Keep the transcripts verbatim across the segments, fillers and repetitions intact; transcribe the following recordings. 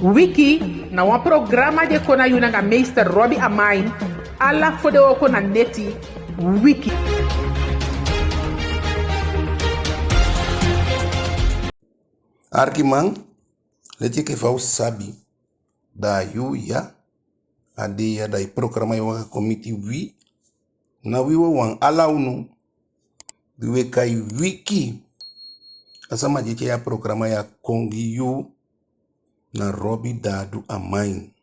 Wiki na wan programa di e kon na yu nanga meester Robbie Amain, ala fodewooko na neti. Wiki. Arkiman, leti enke fa u sabi, da a yuu ya, a dei ya, da i programa e waka kon miti wi, na wi wawan, ala unu, di we kai Wiki. A sama di e tyai a programa ya kon gi yu na Robbie Dadu Amain.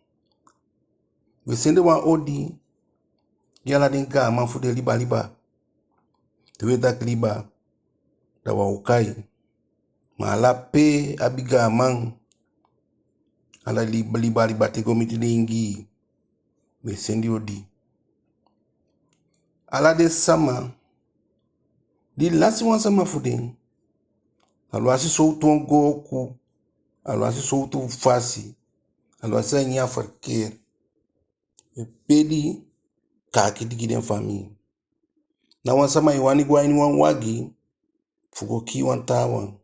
We sende wan odi gi ala den gaaman fu den liba liba. Te we taki liba, da wan o kai. Ma ala pe abi gaaman, ala liba liba, liba te go miti den ingii, we sende odi. Ala den sama di lasi wan sama fu den, alwasi sowtu ongooku, alwasi sowtu fasi, alwasi a ini a verkeer, we begi kaakiti gi den famii. Na wan sama e wani go a ini wan wagi fu go kii wan taawan,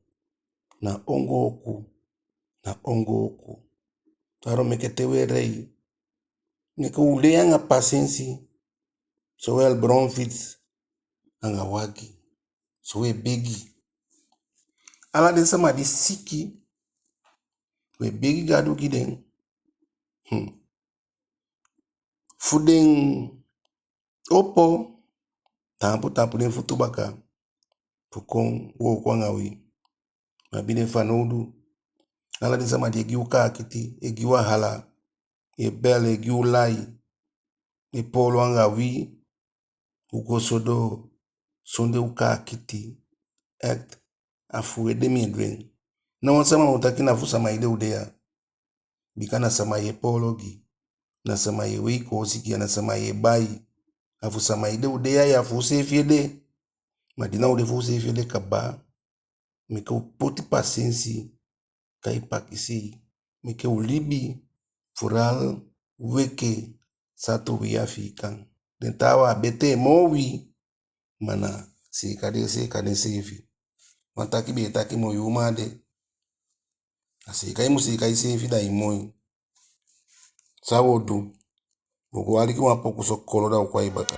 na ongooku, na ongooku. Daarom meke te we lei, meke u lei anga pasensi, sowel bromfiets anga wagi. So we begi ala den sama di siki, we begi Gadu gi den. Hmm. Fu den opo, taampu taampu den futu baka, fu kon wooko anga wi. Ma abi den fanowdu, ala den sama di e gi u kaakiti, e gi u wahala, e bel, e gi u lai, e poolo anga wi, u go so doo, sondee u kaakiti, echt, a fu u ede mi e du en. Ná wan sama mu taki na fu sama ede u de ya. Bika na sama yu e poolo gi, na sama yu e wei koosi gi, na sama yu e bai. A fu sama ede u de ya, ya fu useefi ede. Ma di na u de fu useefi ede kaba, meke u poti pasensi, kai pakisei, meke u libi, vooral u enke san toobi ya fi i kan. Den taawan á betee moo wi, ma na seeka den e seeka denseefi. Wan taki be e taki moi uman á de. A seeka i mu seeka iseefi da i moi. San wo du? Wo go aliki wan poku so kolo da wo kon a i baka.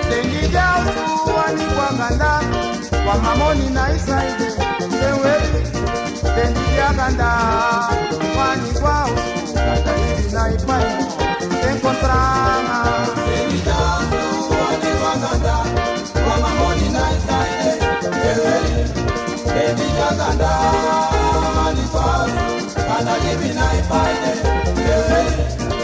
Dengi dia osu wani kwa ganda, kwa mamoni na isaide, den weli. Dengi dia ganda, wani kwa osu, ganda ibi na ipai, den kontranga. Dengi dia osu wani kwa ganda, kwa mamoni na isaide, den weli. Dengi dia ganda, wani kwa osu, ganda ibi na ipai, den weli.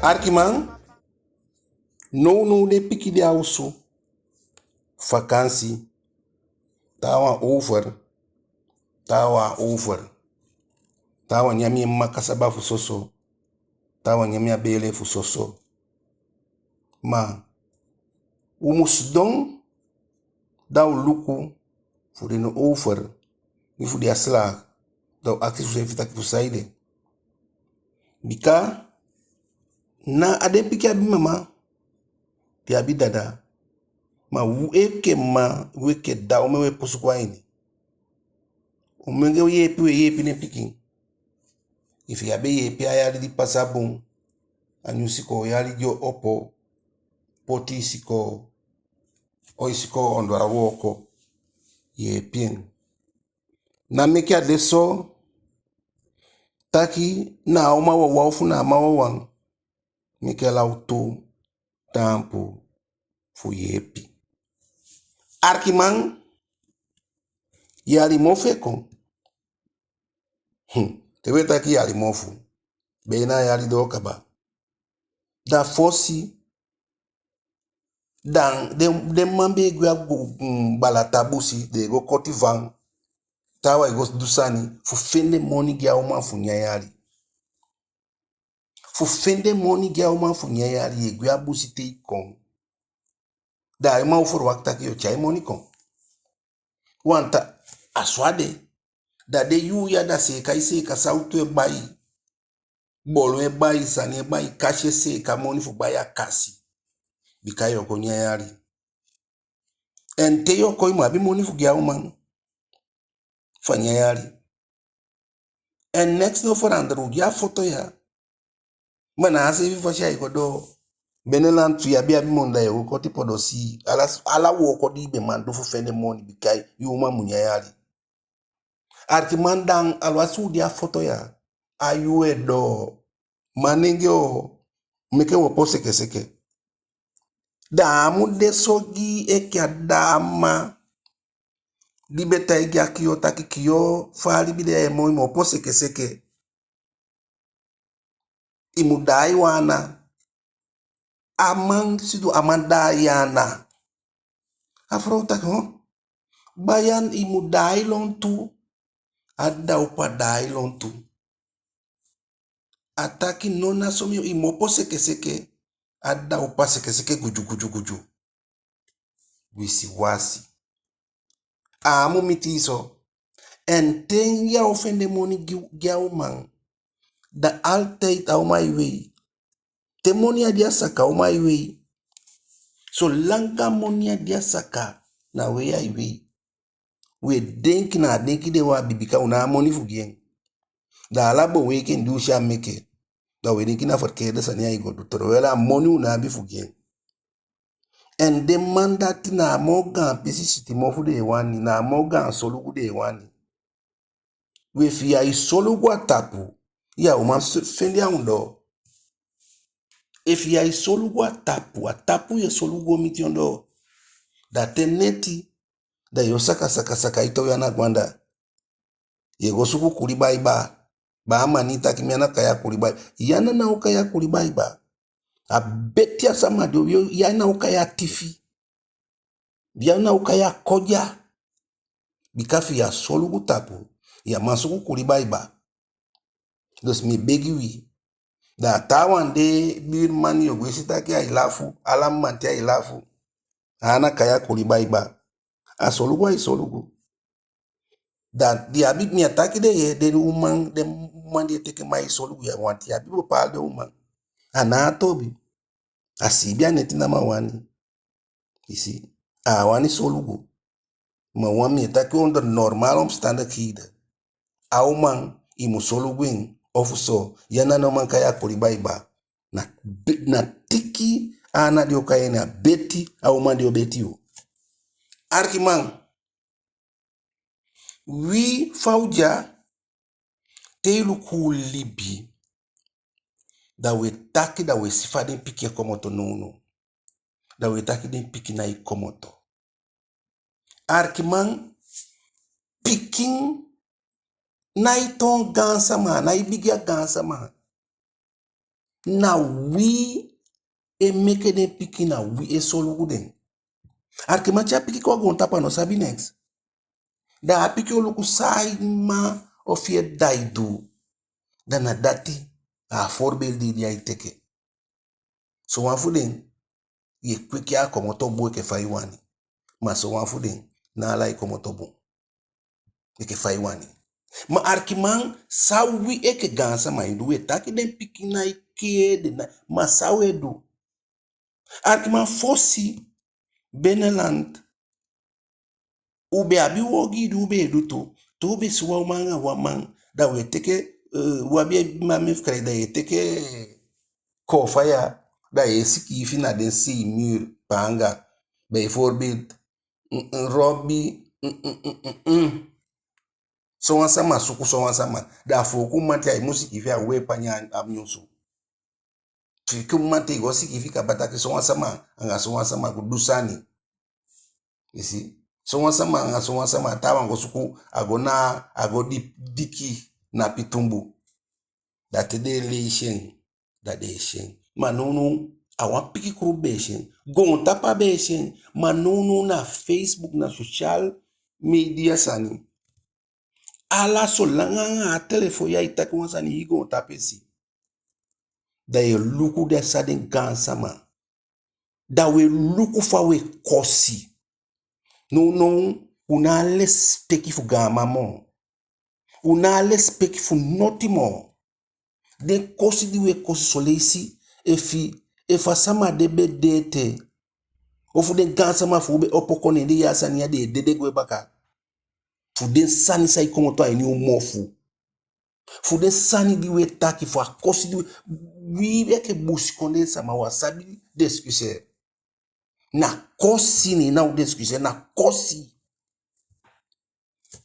Arkiman, nownow den pikin de a osu, vakansi, taawan over, taawan over, taawan nyan en mma kasaba fu soso, taawan nyan a beele fu soso. Ma u mu sidon, da u luku fu den no over, efu den a slaag, da u akisi useefi taki fu saide. Bika na a den pikin abi mama, den abi dada. Ma u enke mma, u enke dda, omen u e pusu go a ini? Omen yeepi u e yeepi den pikin? Efu yu á be yeepi a yali di pasa bun, a nyun sikoo yali di o opo, poti i sikoo, o i sikoo ondoo a wooko, yeepi en. Na meke a de so, taki na a uman wawan ofu na a man wawan, meke ala u tu taampu fu yeepi. Arkiman, yali mofu e kon. Hmm, te u e taki yali mofu, be na a yali doo kaba. Da fosi, da den, den man be e gwe a go, mm, balata busi, den e go koti van, taawan e go du sani fu fende moni gi a uman fu nyan yali. Fu fende moni gi a uman fu nyan yali, yu e gwe a busi te i kon, da a uman o verwacht taki yu o tyai moni kon. Want a so a de. Da den yuu ya da seeka i seeka, sawtu e bai, bolon e bai, sani e bai, kasi e seeka moni fu bai a kasi. Bika yu o kon nyan yali. En te yu o kon, i mu abi moni fu gi a uman fu a nyan yali. En neks no verander, u de a foto ya. Ma na a seefi fasi ai go doo. Binnenland fi yu á be abi moni, da yu o go koti podosii. Ala, ala wooko di i be man du fu fende moni, bika yu uman mu nyan yali. Arkiman, da alwasi u de a foto ya, a yuu e doo. Manengee o, meke u opo sekeseke. Da a mu de so gi enke a dda mma di be taigi a kiyoo taki kiyoo, fa a libi de e moi, i mu opo sekeseke. I mu daai wan ana. A man sidon, a man daai ana. A frow taki, ho? Bayan, i mu daai lontu. A dda opo, a daai lontu. A taki no, na so mi o, i mu opo sekeseke. A dda opo, a sekeseke guju, guju, guju. Wisiwasi. A á mu miti i so. En te yu á o fende moni gi, gi a uman, da altijd a uman e wei. Te moni á de a saka, a uman e wei. Solanga moni á de a saka, na wei ai wei. We denki na a denki de wi abi, bika u ná a moni fu gi en. Da ala boweigi di u si a meke, da we denki na verkeerde sani ai go du, terwijl a moni u ná abi fu gi en. En den man dati na a moo gaan pisi sitimofu den e wani, na a moo gaan solugu den e wani. We efi yu á e solugu a tapu, yu á o man s-, fende a ondoo. Efi yu á e solugu a tapu, a tapu yu e solugu go miti ondoo. Da te neti, da yu o saka saka saka, i towe ana go anda. Yu e go suku kuli baiba. Baa Mani taki mi ana kai a kuli baiba. Yu ana ná o kai a kuli baiba. A beti a sama di o, yu, yu ana o kai a tifi. Yu ana o kai a kodya. Bika efi yu á solugu tapu, yu á man suku kuli baiba. Dus mi e begi wi. Da a taawan de, buurman, yu o go e si taki ai lafu, ala mamanten ai lafu. A ana kai a kuli baiba. A solugu ai solugu. Da den abi, mi á taki den, ye, den uman, den uman di e teke man e solugu ya, want i abi bepaalde uman. A ná a toobi. A siibi a neti namo a wani. I si, a á wani solugu. Ma wan, mi e taki onder normaal omstandigheden. A uman, i mu solugu en, ofu so, yu ana ná o man kai a kuli baiba. Na be-, na tiki a ana di o kai en, na beti a uman di o beti yu. Arkiman, wi fa u de ya, te i luku u libi, da we taki, da we si fa den pikin e komoto nownow. Da we taki den pikin nái komoto. Arkiman, pikin nái toon gaansama, nái bigin a gaansama. Na wi e meke den pikin, na wi e solugu den. Arkiman, te a pikin kon a goontapu, a no sabi neks. Da a pikin o luku san a mma ofu en dda e du. Da na dati a voorbeeld di, di ai teke. Sowan fu den, yu e kweki a komoto bun enke fa i wani. Ma sowan fu den, ná ala e komoto bun enke fa i wani. Ma arkiman, san wi enke gaansama e du, we taki den pikin nái kee, den na, ma san we du? Arkiman, fosi, binnenland, u be abi wan ogii di u be e du tu. Te u be si wan uman anga wan man, da we teke, eh, u abi mami fu kali, da ye teke koofaya, da ye sikiifi na den sei muur paanga. Bijvoorbeeld, mm, mm, Robi, mm, mm, mm, mm, mm. Sowan sama suku sowan sama. Da a fooku mamanten ai mu sikiifi a wei panya a nyunsu. Fiki mamanten i go sikiifi kaba taki sowan sama anga sowan sama go du sani. I si? Sowan sama anga sowan sama, a taawan go suku, a go na, a go di-, diki na pitumbu. Da te den e leisi en, da den e si en. Ma nownow, a wan pikin kulupu be e si en. Goontapu á be e si en. Ma nownow na Facebook, na social media sani. Ala solanga anga a telefon ya i taki wan sani, i goontapu e si. Da ye luku den san den gaansama. Da we luku fa we kosi. Nownow, u ná a lesipeki fu gaaman moo. U ná a lesipeki fu noti moo. Den kosi di we kosi, son leisi, efi, efu a sama de be de ete, ofu den gaansama fu u be opo kon, ne den yee a sani ya, den e dede gwe baka. Fu den sani san e komoto a ini u mofu. Fu den sani di we taki, fu a kosi di we, wi enke busikondee sama, u á sabi discuter. Na kosi, ne na u discuter, na kosi.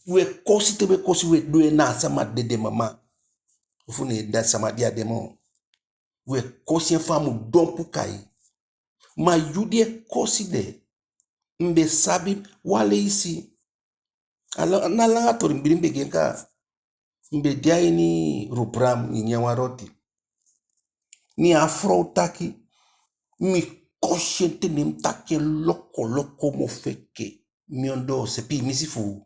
We kosi te we kosi, we du en na a sama dede mama. Ofu ne da sama di á de moo. We kosi en fu a mu dompu kai. Ma yu di e kosi de, mi be sabi wan leisi. A la-, na langa toli, mi bigin, mi be gi en kaa. Mi be de a ini Rotterdam, mi nyan wan roti. Ne a frow taki, mi kosi en te ne mi taki en lokoloko mofu enke mi ondoo se, piimisi fu u.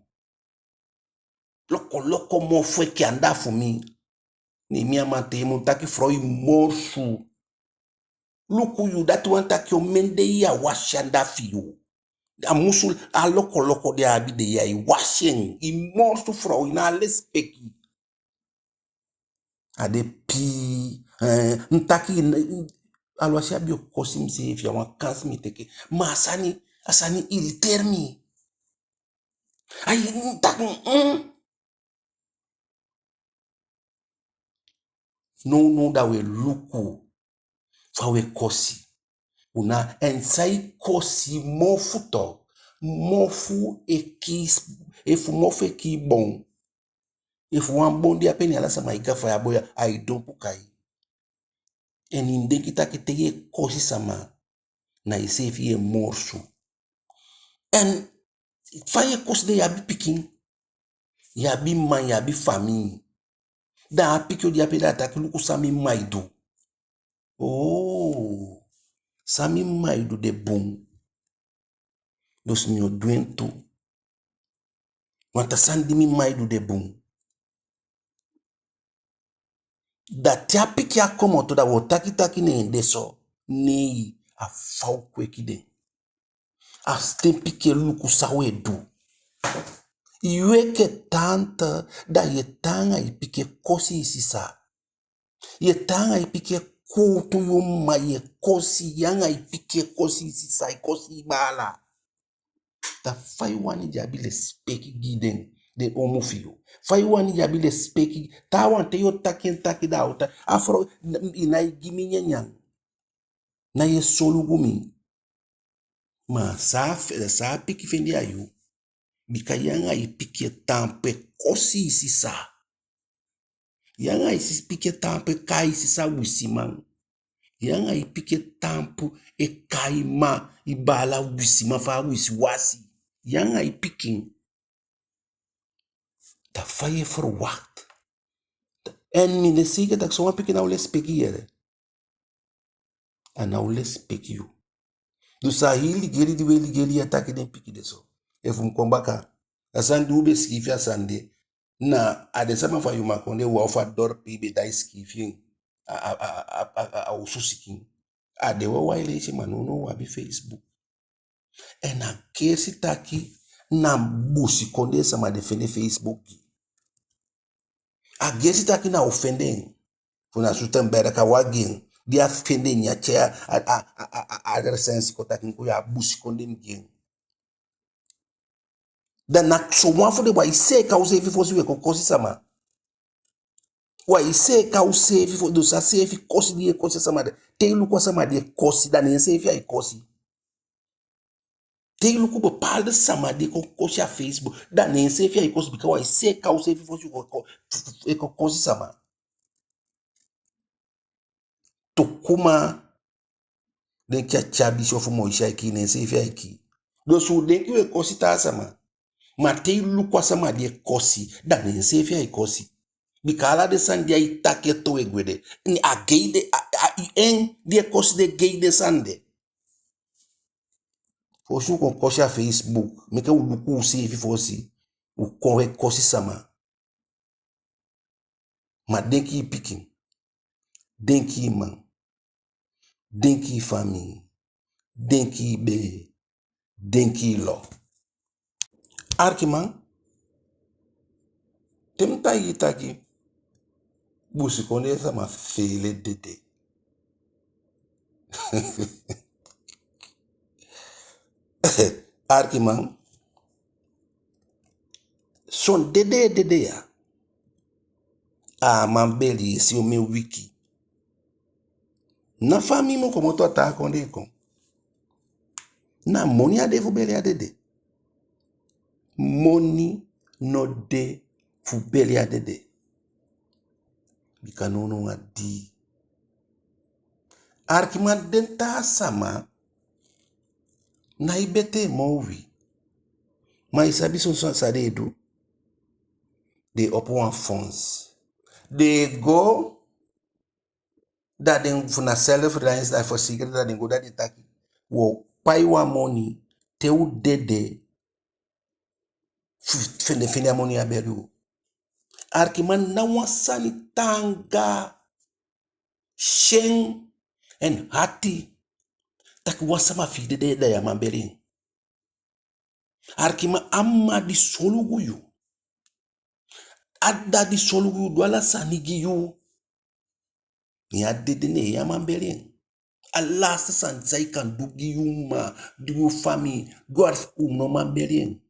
Lokoloko mofu enke anda fu mi. Ne mi a man te, mi taki: frow, i morsu. Luku yu, dati wani taki omen dei yu á wasi anda fi yu. A musu, a lokoloko di a abi de, yu á e wasi en. I morsu frow, i ná a lesipeki. A de pii, eh, mi taki, alwasi a be o kosi mi seefi, a wan kansi mi teke. Ma a sani, a sani irriteer mi. Ai, taki, mm. Nownow da we luku fa we kosi. Una, en sai kosi mofu tok. Mofu e kii s-, efu mofu e kii bon. Efu wan bon de ape, ne ala sama e gafa ya boya, ai dompu kai. En i mu denki taki te ye kosi sama, na iseefi ye morsu. En fa ye kosi de, i abi pikin, i abi man, i abi famii. Da a pikin o de ape, da a taki luku san mi mma e du. Oo, san mi mma e du de bun. Dus mi o du en tu. Want a sani di mi mma e du de bun. Da te a pikin a komoto, da wo taki taki ne en de so. Nei, a fa u kweki den. A sten pikin e luku san we du. Yu enke tante, da ye tan anga i pikin e kosi i sisa. Ye tan anga i pikin e kowtu yu mma, ye kosi, yu anga i pikin e kosi i sisa, i kosi i baala. Da fa i wani den abi lesipeki gi den, den omu fi yu? Fa i wani den abi lesipeki? Taawan te yo taki en taki, da a o taki, a frow, i nái gi mi nyanyan. Na ye solugu mi. Ma san a f-, san a pikin fende a yu? Bika yu anga i pikin e taampu e kosi i sisa. Yu anga i sis-, pikin e taampu e kai i sisa wisiman. Yu anga i pikin e taampu e kai i mma, i baala wisiman, fa a wisiwasi. Yu anga i pikin. Da fa ye verwacht? En mi de seiker taki sowan pikin ná o lesipeki yu, yee. A ná o lesipeki yu. Dus a hii ligeli di we ligeli ya taki den pikin de so. Efu mi kon baka, a sani di u be sikiifi a sani de, na a den sama fu a Yumakondee, wan fu a dorpi be daai sikiifi en. A, a, a osu sikin. A de wawan e leisi, ma nownow u abi Facebook. En a gesi taki na busikondee sama den fende Facebook gi. A gesi taki na u fende en. Fu na Zuckerberg a wagi en, di a fende en, a tyai a, a, a, a, a recensie kon taki mi kon ya, a busikondee mi gi en. Da na sowan fu den, wi á e seeka useefi fosi we kon kosi sama. Wi á e seeka useefi fosi, dus a seefi kosi di ye kosi a sama de. Te i luku a sama di e kosi, da na enseefi ai kosi. Te i luku bepaalde sama di e kon kosi a Facebook, da na enseefi ai kosi, bika wi á e seeka useefi fosi we kon ko-, e kon kosi sama. Tukuma, den tyatya bisi ofu moisi ai kii, na enseefi ai kii. Dus u denki we kosi taa sama. Ma te i luku a sama di e kosi, da na enseefi ai kosi. Bika ala den sani di ai taki e towe gwe de. Ni a gei de, a, a, en di e kosi de gei den sani de. Fosi u kon kosi a Facebook, meke u luku useefi fosi, u kon e kosi sama. Ma denki i pikin, denki i man, denki i famii, denki i bee, denki i lo. Arkiman, te mi taigi i taki busikondee sama feele dede. Arkiman, son dede dede ya, a á man beli, i si omen wiki. Na fa mi mu komoto a taa kondee kon. Na moni á de fu beli a dede. Moni no de fu beli a dede. Bika nownow a dii. Arkiman, den taa sama nái betee moo wi. Ma i sabi son, son san den e du? Den e opo wan fonds. Den e go, da den fu na zelfredzaamheidsverzekering, da den go, da den taki: "Wo pai wan moni te u dede, fu, fende, fende a moni ya beli u." Arkiman, na wan sani taanga, syen en hati, taki wan sama fi i dede, da yu á man beli en. Arkiman, a mma di solugu yu, a dda di solugu yu, du ala sani gi yu, ne a dede, ne yu á man beli en. A laatste sani san i kan du gi yu mma, gi yu famii, go a, u no man beli en.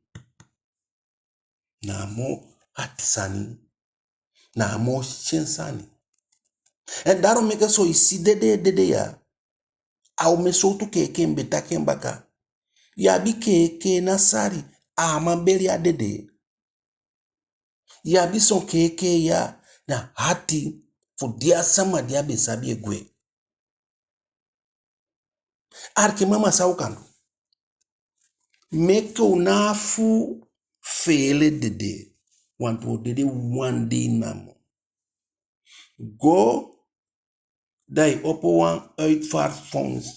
Na a moo hati sani, na a moo syen sani. En daarom meke so i si dede, dede ya, a omen sowtu keekee, mi be taki en baka. I abi keekee na sali, a á man beli a dede. I abi son keekee ya, na hati fu di a sama di a be sabi e gwe. Arkiman, ma san u kan du? Meke u ná fu feele dede, want u o dede wan dei namo. Go, da i opo wan uitvaartfonds.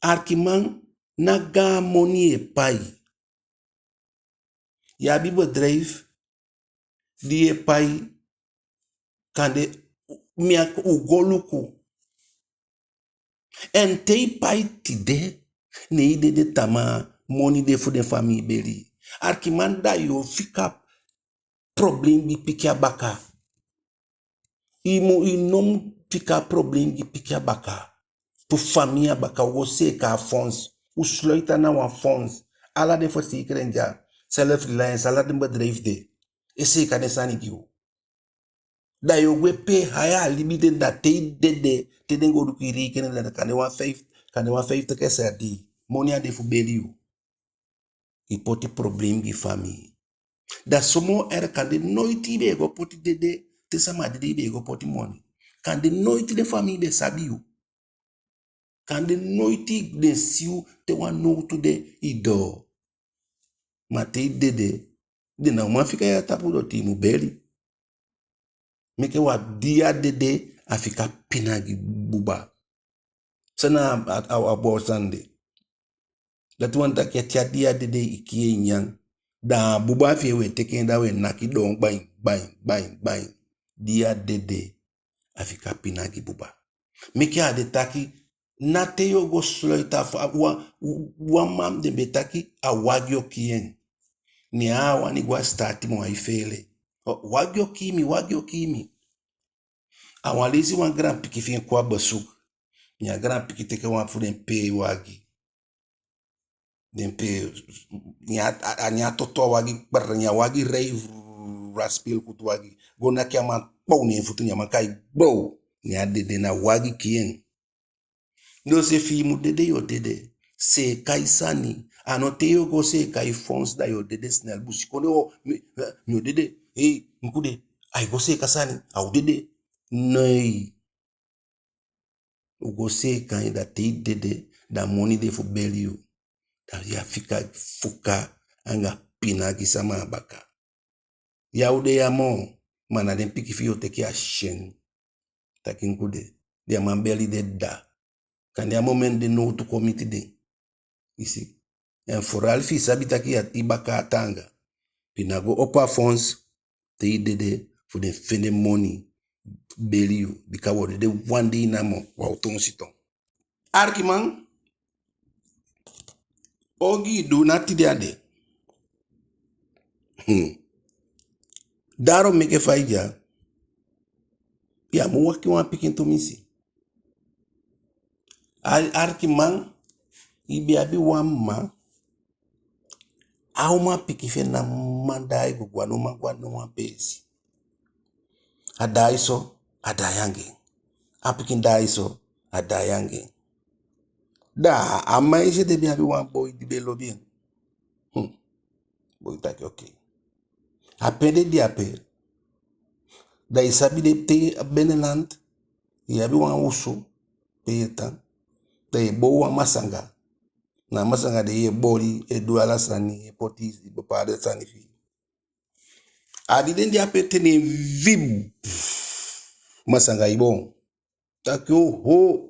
Arkiman, ná gaan moni i e pai. I abi bedrijf di i e pai, kande mi á, u go luku. En te i pai tide, ne i dede tamaa, moni de fu den famii beli. Arkiman, da yo fika problem gi pikin a baka. I mu, i no mu fika problem gi pikin a baka, fu famii a baka. U go seeka a fonds. U sluit aan na wan fonds. Ala den verzekering ya, Self Reliance, ala den bedrijf de e seeka den sani gi u. Da yo gwe pee, haya a libi den, da te i dede, te den go luku i rekening, da kande wan vijf, kande wan vijftig S R D. Moni á de fu beli yu. I poti problem gi famii. Da somoo erger, kande noiti i be e go poti dede, te sama dede i be e go poti moni. Kande noiti den famii be sabi yu. Kande noiti den si yu te wan nowtu de i doo. Ma te i dede, den ná o man fika yu a tapu doti, i mu beli. Meke wan di a dede, a fika pina gi buba. San na a, a, a boo sani de. Dati wani taki te a di a dede i kii en nyan, da a buba fi en u e teke en, da u e naki doon gbain, gbain, gbain, gbain. Di a dede, a fika pina gi buba. Meke a de taki, na te yo go sluit af, a wan, wan man den be taki a wagi o kii en. Ne a á wani go a sitaati moo, ai feele. O, wagi o kii mi, wagi o kii mi. A wan leisi wan gaanpikin fi en kon a besuku. Ne a gaanpikin teke wan fu den pee wagi. Den pee, ne a, a, a, ne a toto a wagi, brrr, ne a wagi rei, vrrr, a speelgoed wagi. Go naki a man kpow ne en futu, ne a man kai gbow. Ne a dede, na wagi kii en. Dus efi i mu dede, yo dede. Seeka i sani. A no te yo go seeka i fonds da yo dede snel. Busikondee o, mi, mi o dede. Ei, mi ku de. Ai go seeka sani, a o dede. Nee. U go seeka en, da te i dede, da moni de fu beli yu. Da yu á fika fuka anga pina gi sama a baka. Ya u de ya moo, ma na den pikin fi yu o teke a syen. Taki mi ku de, di a man beli den dda. Kande a moment de nowtu kon miti den. I si? En vooral fi i sabi taki i baka á taanga, pina go opo a fonds, te i dede, fu den fende moni beli yu, bika wo dede wan dei namo, wan o toon siton. Arkiman, ogii du na tide a de. Hmm. Daarom meke fa i de ya, ya mu waki wan pikin tumisi. Al-, arkiman, i be abi wan mma, a umanpikin fi en ná man daai go, go a no man go a no wan peesi. A daai so, a daai anga en. A pikin daai so, a daai anga en. Da a mma ense de be abi wan boi di be lobi en. Hmm. Boi taki oké. A pe den de ape, da i sabi de te a binnenland, i abi wan osu pe i e tan, da i e bow wan masanga. Na a masanga de i e boli, e du ala sani, e poti bepaalde sani fi i. A di den de ape te ne en vib, masanga e boon. Taki oho.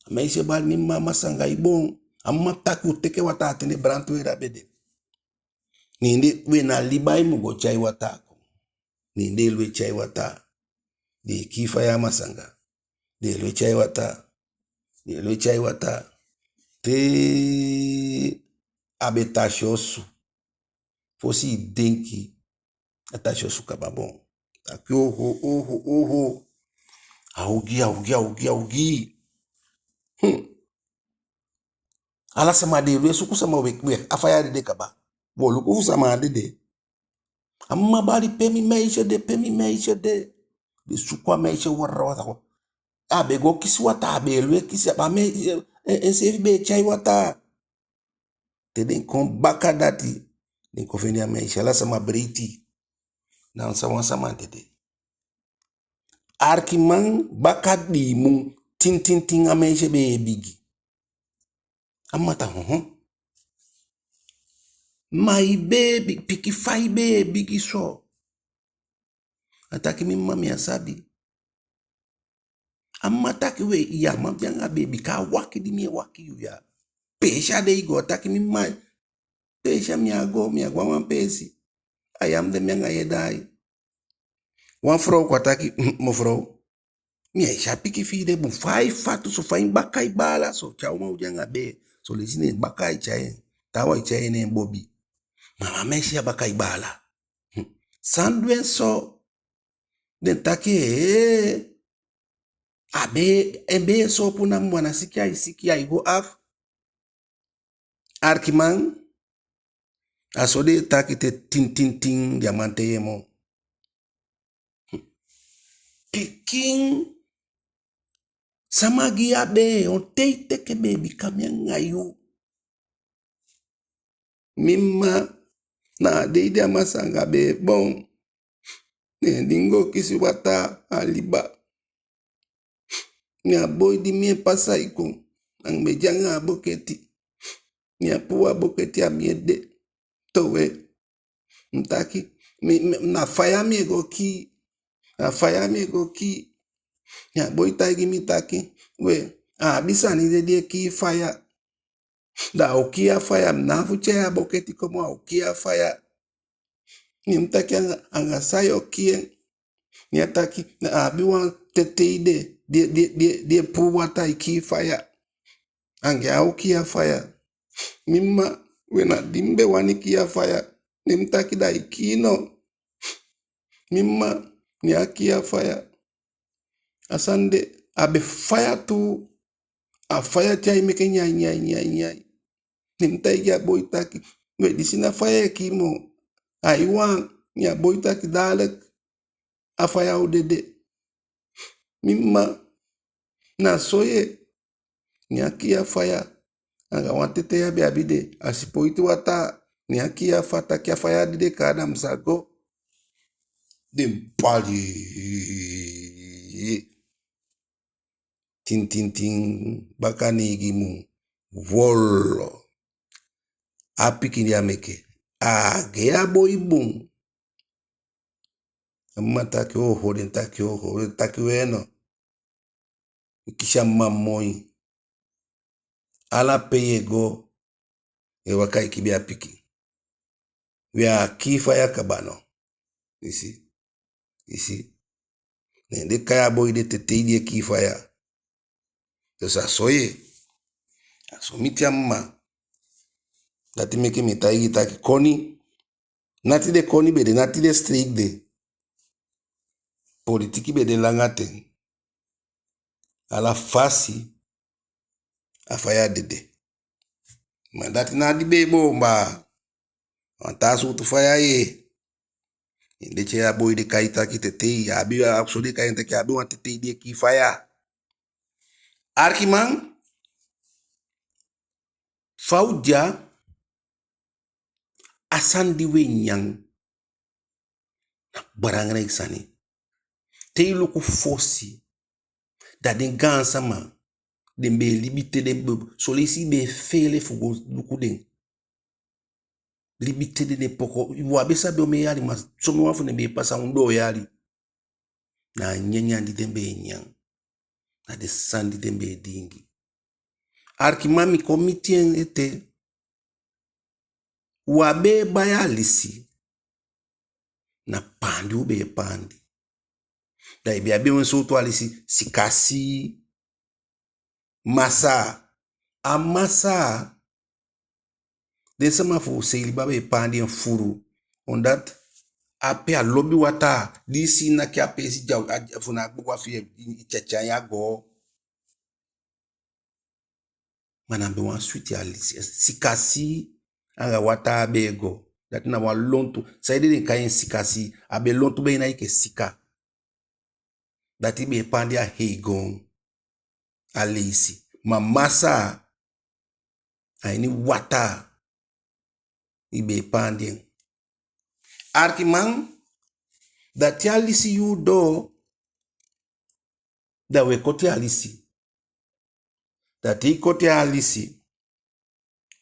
A mma ense bali: mi mma, masanga e boon. A mma taki u teke wataa, a ten de brandweer á be de. Ne den, we na liba i mu go tyai wataa kon. Ne den e lon e tyai wataa. Den e kii faya a masanga. Den e lon e tyai wataa. Den e lon e tyai wataa. Te a be tasi osu. Fosi i denki, a tasi osu kaba boon. Taki oho, oho, oho. A ogii, a ogii, a ogii, a ogii. Hmm. Ala sama den e lon e suku sama, we, we, a faya dede kaba. Wo luku fu sama a dede. A mma bali: "Pe mi meisje de, pe mi meisje de?" Den suku a meisje warawara. A be go kisi wataa, a be e lon e kisi, a be a meisje, en, enseefi be e tyai wataa. Te den kon baka dati, den kon fende a meisje, ala sama breiti. Na wan sama, wan sama dede. Arkiman, baka dii mun, tin, tin, tin, a meisje be e bigi. A mma taki: "Hoho. Ma i be e bi-, pikin, fa i be e bigi so?" A taki: "Mi mma, mi á sabi." A mma taki: "We, ya man de anga bee, bika a waki di mi e waki yu ya, peesi a de i go?" A taki: "Mi mma, peesi a mi á go, mi á go a wan peesi. A ya mi de, mi anga yu e daai." Wan frow kon taki: "Mefrow, mi á e si a pikin fi i de bun. Fa ai fatu so, fa en baka e baala so? Te a uman o de anga bee, son leisi ne en baka ai tyai en, taawan e tyai en, ne en bobi. Ma a man e si a baka e baala. San du en so?" Den taki: "Ee, a bee, en bee e soopu namo, a ná siki ai siki, ai go afu." Arkiman, a so den e taki te tin, tin, tin, den á man tei en moo. Pikin, sama gi yu a bee? On ten i teke bee, bika mi anga yu. Mi mma, na a dei di a masa anga bee boon, ne di mi go kisi wataa a liba, ne a boi di mi e pasa e kon, anga mi e de anga a boketi, ne a puu a boketi a mi ede. Towe. Mi taki, mi, mi, na faya mi e go kii. Na faya mi e go kii. Ne a boi taigi mi taki, we, a abi sani de di e kii faya. Da a o kii a faya, mi ná abi fu tyai a boketi komoto, a o kii a faya. Ne mi taki, anga, anga san yu o kii en? Ne a taki, na a abi wan tetei de, di, di, di, di e puu wataa e kii faya. Anga en a o kii a faya. Mi mma, we, na di mi be wani kii a faya. Ne mi taki, da i kii no. Mi mma, ne a kii a faya. A sani de, a be faya tuu. A faya te ai meke nyai, nyai, nyai, nyai. Ne mi taigi a boi taki, we, disi ná faya e kii moo. Ai waan. Ne a boi taki, dadelijk a faya o dede. Mi mma, na so ye. Ne a kii a faya. Anga wan tetei a be abi de, a sipoiti wataa. Ne a kii a faya, taki a faya dede, kaa, da mi sa go. Den pali. Tin, tin, tin, baka neigi mun, wolo. A pikin di a meke, a gei a boi bun. A mma taki, oho, den taki, oho, den taki, we no. I kisi a mma moi. Ala pe ye go, e waka e kibii a pikin. We, a kii faya kaba no. I si? I si? Ne den kai a boi de tetei di e kii faya. Dus a so ye. A so miti a mma. Dati meke mi taigi i taki koni, nati den koni be de, nati den streek de. Politiki be de langa ten. Ala fasi a faya dede. Ma dati na di be e boon baa. Wan taa sowtu faya ye. Ne den tyai a boi de kai taki tetei, a abi, a so den kai en taki a abi wan tetei di e kii faya. Arkiman, fa u de ya, a sani di we nyan, na belangrijk sani. Te i luku fosi, da den gaansama, den be e libi te den be, son leisi i be e feele fu go luku den. Libi te den e poko, u á be sabi omen yali, ma somen wan fu den be e pasa ondoo yali. Na a nyanyan di den be e nyan. Na den sani di den be e diingi. Arkiman, mi kon miti en ete. U á be e bai alisi. Na paandi u be e paandi. Da i be abi wan sowtu alisi, sikasii, masaa. A masaa, den sama fu Seiliba be e paandi en fuu. Omdat a pe a lobi wataa, di i si i naki a peesi, di a, a, fu na a gbogbo a fi i, i tyatya en ya go. Ma na be wan switi alisi, sikasii, anga wataa a be e go. Dati na wan lontu. Saide den kai en sika sii? A be lontu be e nyan enke sika. Dati be e paandi a hei goon. A leisi. Ma masaa, a ini wataa i be e paandi en. Arkiman, da te alisi yuu doo, da u e koti alisi. Da te i koti alisi,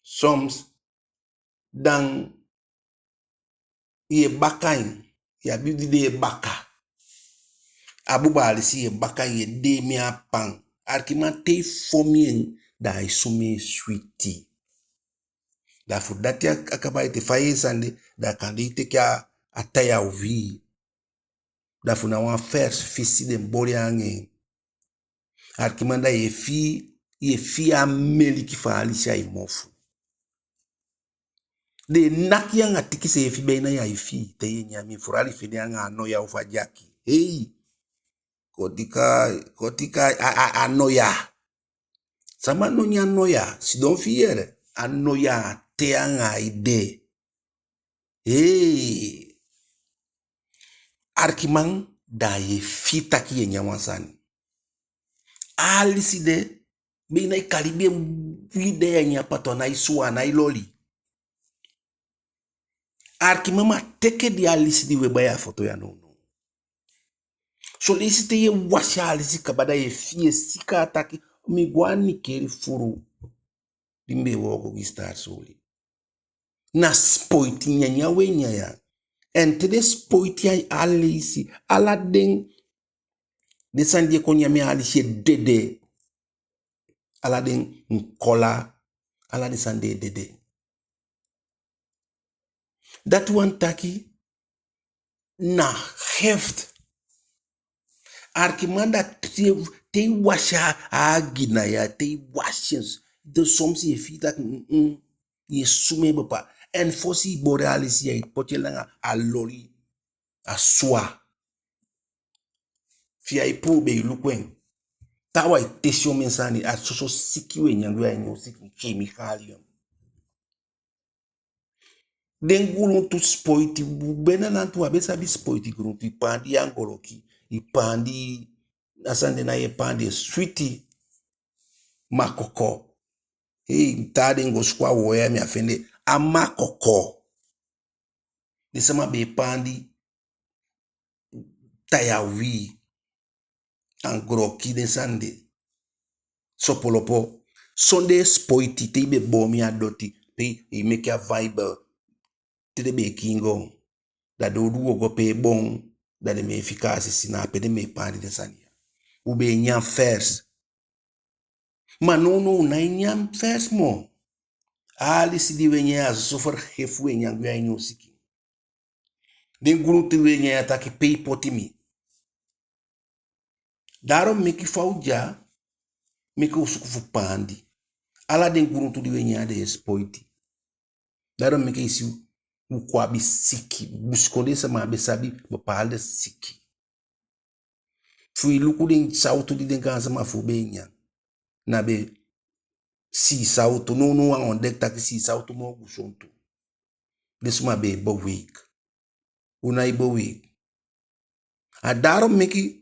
soms, dan i e baka en, i abi di den e baka. A buba alisi i e baka en, i e deemi en a pan. Arkiman, te i fomi en, da ai sumee switi. Da fu dati a, a kaba ete, fa i e sani de, da kande i teke a, a taya uwii. Da fu na wan vers fisi den boli anga en. Arkiman, da i e fii, i e fii a meliki fu a alisi a i mofu. Den e naki anga tiki seefi, be na i e fii te i e nyan en, vooral i fende en anga a noya ofu a dyaki. Hei! Koti kai, koti kai, a, a, a noya. Sama no nyan noya, sidon fi i yee. A noya te anga i de. Hei. Arkiman, da i e fii taki i e nyan wan sani. A alisi de, be na i kalibi en wi de, i e nyan a patu, a nái suwa, a nái loli. Arkiman, ma teke di alisi di u e bai a foto ya nownow. Son leisi te i e wasi a alisi kaba, da i e fii, i e sika taki, mi go a Nickel fuu. Di mi be e wooko gi Star Soli. Na sipoiti nyanyan u e nyan ya. En te den sipoiti a alisi, ala den, den sani di e kon nyan mi a alisi e dede. Ala den nkola, ala den sani de e dede. Dati wani taki na heft. Arkiman, da te, te i wasi a agina ya, te i wasi en, da soms i e fii taki, mm, mm, i e sumee bepaalde. En fosi i boli a alisi ya, i poti en langa, a loli, a suwa. Fi i á e puu, be i luku en. Taawan e tesi omen sani, a soso siki u e nyan gwe a ini u sikin, chemicalium. Den guluntu sipoiti, u be na lanti, u á be sabi sipoiti guluntu, i paandi angoloki, i paandi a sani de na i e paandi e switi, makoko. Hei, mi taa den go suku a woya, mi á fende a makoko. Den sama be e paandi taya uwii, angoloki, den sani de. Sopolopo. Sondee sipoiti, te i be boon mi a doti, pe i meke a vibe, te den be e kiin goon. Da den o du wooko pe e boon, da den be e fika a sisi, na ape den be e paandi den sani ya. U be e nyan vers. Ma nownow u nái nyan vers moo. A alisi di u e nyan ya, a soso vergif u e nyan gwe a ini u sikin. Den guluntu di u e nyan ya, taki pe i poti mi. Daarom meke fa u de ya, meke u suku fu paandi. Ala den guluntu di u e nyan ya, den e sipoiti. Daarom meke i si u kon abi siki. Busikondee sama á be sabi bepaalde siki. Fu i luku den sawtu di den gaansama fu u be e nyan. Na be sii sawtu, nownow a ontdek taki sii sawtu moo gusontu. Den sama be e beweeg. U nái beweeg. A daarom meke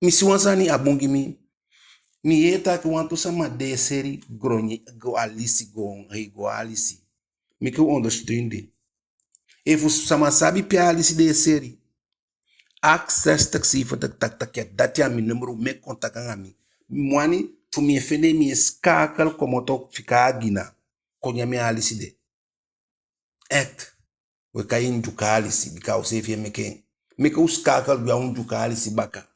mi si wan sani a bun gi mi. Mi yee taki wantu sama de e seli gronye, go alisi, go, hei, go alisi. Meke u ondersteun den. Efu sama sabi pe a alisi de e seli, acht zestig zeventig tachtig, dati a mi nummer, u meke contact anga mi. Mi wani fu mi e fende, mi e schakel komoto fika a Gina, kon nyan mi a alisi de. Echt. U e kai en Ndyuka alisi, bika u seefi e meke en. Meke u schakel gwe a u Ndyuka alisi baka.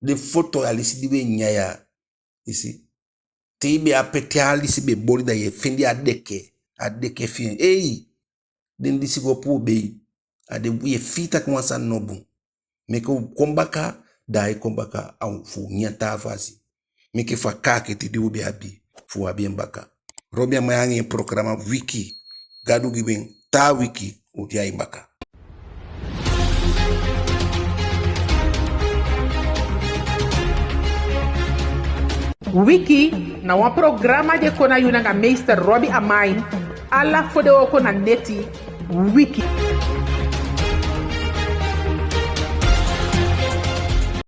Den foto alisi di u e nyan ya, i si. Te i be ape, te a alisi be boli, da i e fende a deke, a deke fi en. Ei, den disi go puu bei. A den, i e fii taki wan sani no bun. Meke u kon baka, da ai kon baka, a u fu nyan taa fasi. Meke fa kaakiti di u be abi, fu u abi en baka. Robi Amai anga en programa Wiki. Gadu gi u en, taa wiki u de a ini baka. Wiki na wan programa di e kon na yu nanga meester Robi Amai. Ala fodewooko na neti. Wiki.